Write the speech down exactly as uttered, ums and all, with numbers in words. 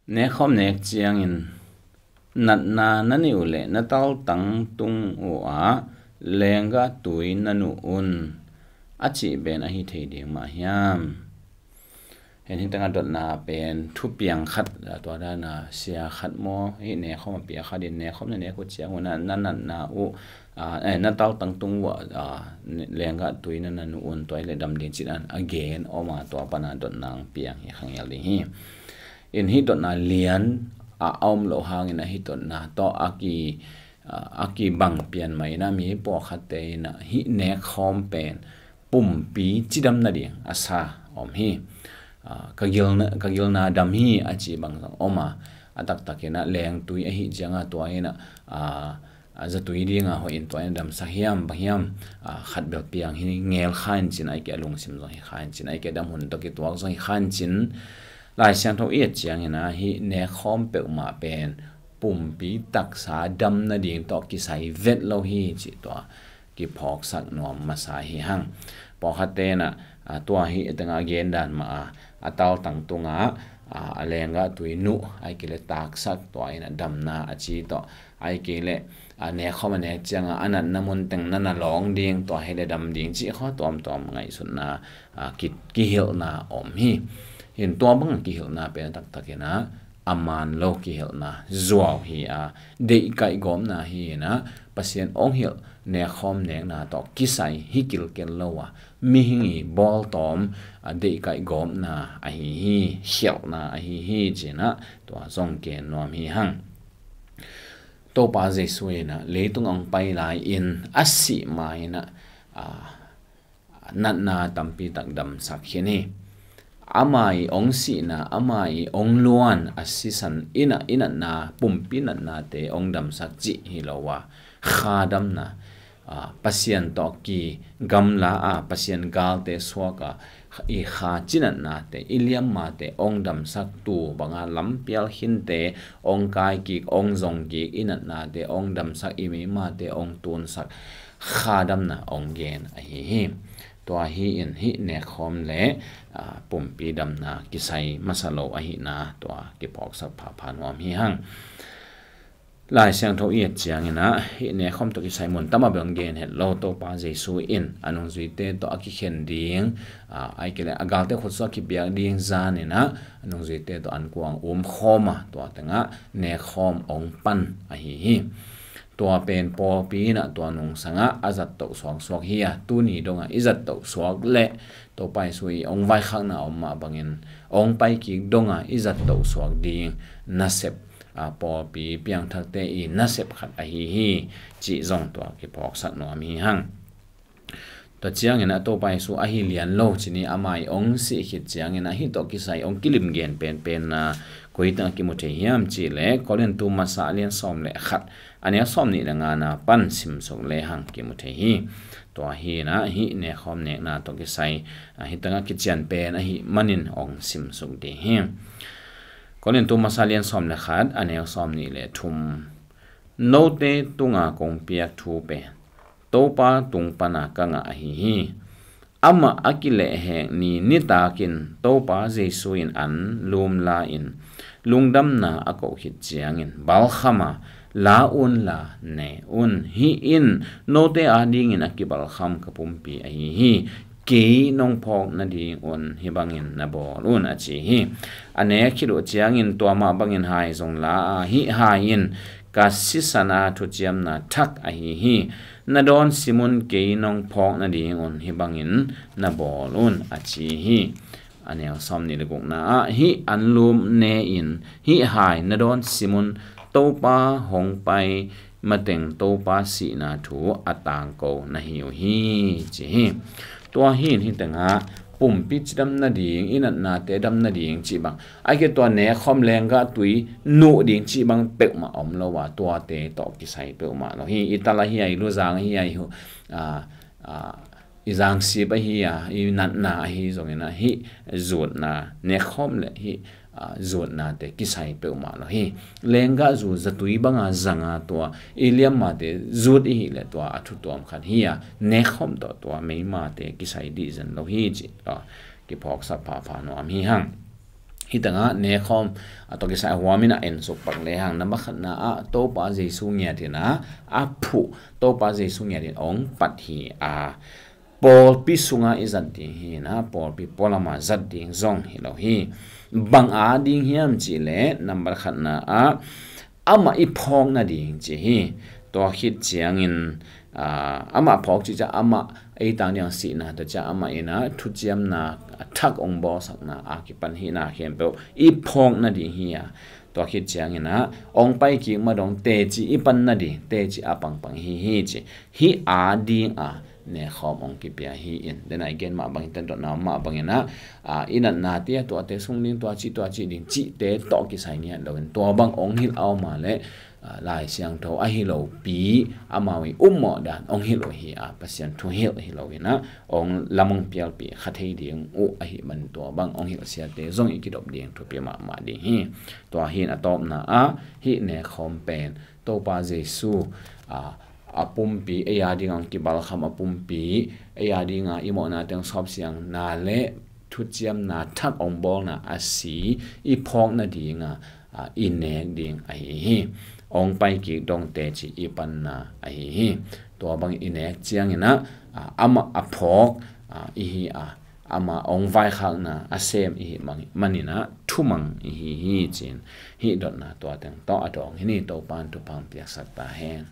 Nekkhawm nek ciangin natna na neih uh leh na taltang tung uh ah lenggah tui na nuh un, a cih pen ahi thei ding mah hiam? Hen, hih tengah dotna pen thupiang khat, tua dana sia khat maw, hih nekkhawm a pia khat in nekkhawm na nek uh ciang un ah na natna uh, ah, eh, na taltang tung uh ah, ah, lenggah tui na na nuh un, tua hi leh dam ding cih dan a gen om a, tua pana dotna hong piang hi, khangial ding hi. In hih dotna lian a om loh hangin ah hih dotna tawh a ki, ah, a kibang pian mah in ah mi pawlkhatte in ah hih nekkhawm pen pumpi cidam nading a sa om hi. Ah, ka gilna, ka gilna dam hi a ci bang zong om a, a taktak in ah lengtui ahih ciangin tua hi in ah, ah, a zatui dinga hoih in tua in damsak hiam, bang hiam, ah, khat bel piang hi ngel kha in cin, ahih kei a lungsim zong hi kha in cin, ahih kei a dam hun tawh kituak zong hi kha in cin, Lai Siangtho i et ciangin ah hih nekkhawm peuhmah pen pumpi taksa dam nading tawh kisai vet lo hi cih tua kiphawksak nuam masa hi hang. Pawlkhatte in ah, ah, tua hih tengah a gen dan mah a, a taltang tungah, ah, a lenggah tui nuh, ahih kei leh taksak, tua in ah damna a ci tawh, ahih kei leh, ah, nekkhawm a nek ciangin a natna mun teng na na lawng ding, tua hi leh dam ding cih khawng tuamtuam ngaihsutna, ah, ki, kihilhna om hi. Hin tua bang kihilhna pen a taktak in ah a man lo kihilhna zuau hi a, deihkaih gawpna hi in ah, Pasian hong hilh nekkhawm nekna tawh kisai hi kilkel lo a, mihing i bawltawm, a, deihkaih gawpna ahi hi, khialhna ahi hi ci in ah tua zong gen nuam hi hang. Topa Jesu in ah leitung hong pai lai-in a sih ma in ah, a, natna tampi tak damsak khin hi. Ama i hong sihna, ama i hong luan a sisan in ah i natna, pumpi natnate hong damsak cih hi lo a, kha damna, a, Pasian tawh kigamla a, Pasian galte suak a, i kha cinatnate, i liammate hong damsak, tu banga lampial khinte hong kai kik, hong zong kik, i natnate hong damsak, i meimate hong tunsak, kha damna hong gen ahi hi. Tua hi in hih nekkhawm le, a, pumpi damna kisai masa lo ahihna tua kiphawksak phapha nuam hi hang. Lai Siangtho i et ciangin ah hih nekkhawm tawh kisai mun tam a bel gen het lo, Topa Jesu in a nungzuite tawh a kikhen ding, a, ahih kei leh a galte khut sungah kipiak ding zan in ah a nungzuite tawh ankuang um khawm a, tua tengah nekkhawm hong pan ahi hi. Tua pen pawlpi in ah tua nungsangah a zattoh suaksuak hi a, tuni dongah i zattoh suak leh Topa Jesu i hong vaikhakna om mah bangin hong pai kik dongah i zattoh suak ding nasep, a, pawlpi piangthakte i nasep khat ahi hi cih zong tua kiphawksak nuam hi hang. Tua ciangin ah Topa Jesu ahi lian lo ci ni, ama i hong sih khit ciangin ah hih tawh kisai hong kilim gen penpen na koi tengah kimu thei hiam cih leh Korintu masa a lian sawm le khat, a neu sawm nih le ngana pan simsuk le hang kimu thei hi. Tua hi in ah hih nekkhawm nekna tawh kisai, a, hih tengah kician pen ahih manin hong simsuk ding hi. Korintu masa lian sawm le khat, a neu sawm nih le thum. Note tunga kong piak thu pen Topa tung pana ka ngah ahi hi. Amah a kilehhek ni nitakin Topa Jesu in an lum la-in lungdamna a koh khit ciangin balkham a, la un la ne un. Hih in note adingin a kibalkham ka pumpi ahi hi. Kei nong phawk nadingun hih bangin na bawl un, a ci hi. A nek khit uh ciangin tua mah bangin hai zong la a, hih hai in ka sisan a thuciamna thak ahi hi. Na dawn sim un, kei nong phawk nadingun hih bangin na bawl un, a ci hi. A neu sawm nih le gukna ah hih an lum ne-in hih hai na dawn sim un, Topa hong pai mateng Topa sihna thu a tangko na hi uh hi, ci hi. Tua hi in hih tengah pumpi cidam nading, i natnate dam nading cih bang, ahih kei leh tua nekkhawm lenggah tui nuh ding cih bang peuhmah om lo a, tuate tawh kisai peuhmah lo hi. I tal ahi a, i luzang ahi a, i hu, a, a, i zangsip ahi a, i natna ahi zongin ah hih zutna, nekkhawm le hih, a, zutnate kisai peuhmah lo hi. Lenggah zu zatui banga zanga tua i liammate zut i hih leh tua a thutuam khat hi a, nekkhawm tawh tua meimate kisai dih zen lo hi cih, a, kiphawksak phapha nuam hi hang. Hih tangah nekhawm a tawh kisai a huamin a ensuk pak lehang, nambat khatna ah Topa Jesu ngiatin ah a phuh, Topa Jesu ngiatin ong pat hi a, pawlpi sungah i zat ding hi na, pawlpi pualama zat ding zong hi lo hi. Bang a ding hiam cihleh, nambat khatna ah amah i phawk nading ci hi. Tua khit ciangin, aa, amah phawk cih ciang amah ei tang ding a sihna, tua ciang amah in ah thuciamna a thak ong bawlsakna a kipan hihna khempeuh i phawk nading hi a, tua khit ciangin ah ong pai kik ma dong teci i pan nading, teci a pangpang hi hi ci. Hih a ding a nekhawm ong kipia hi in. Dena i gen mah bangin, tandotna mah bangin ah, aa, i natna te, tuate sung ding, tua ci, tua ci ding cihte tawh kisai ngiat loin, tua bang ong hilh a om a leh, aa, Lai Siangtho ahi lopi, amau i upmawh dan ong hilh uh hi a, Pasian thu hilh hi loin ah, ong lam ong pialpih kha thei ding uh ahih man, tua bang ong hilh siate zong i kidop ding thupi mahmah ding hi. Tua hi in a tawpna ah, hih nekhawm pen Topa Jesu, aa, a pumpi, ei a ding a ong kibalkham a pumpi, ei a ding a i mawhna teng sawpsiangna le thuciamna thak ong bawlna a si i phawk nading a, aa, i nek ding ahi hi. Ong pai kik dong teci i panna ahi hi. Tua bang i nek ciangin ah, aa, amah a phawk, aa, i hi a, amah ong vaikhakna a sem i hih mang-, manin ah thumang i hi hi ci in, hih dotna tua teng tawh a dawng hi ni. Topa'n thupha ong piaksak ta hen.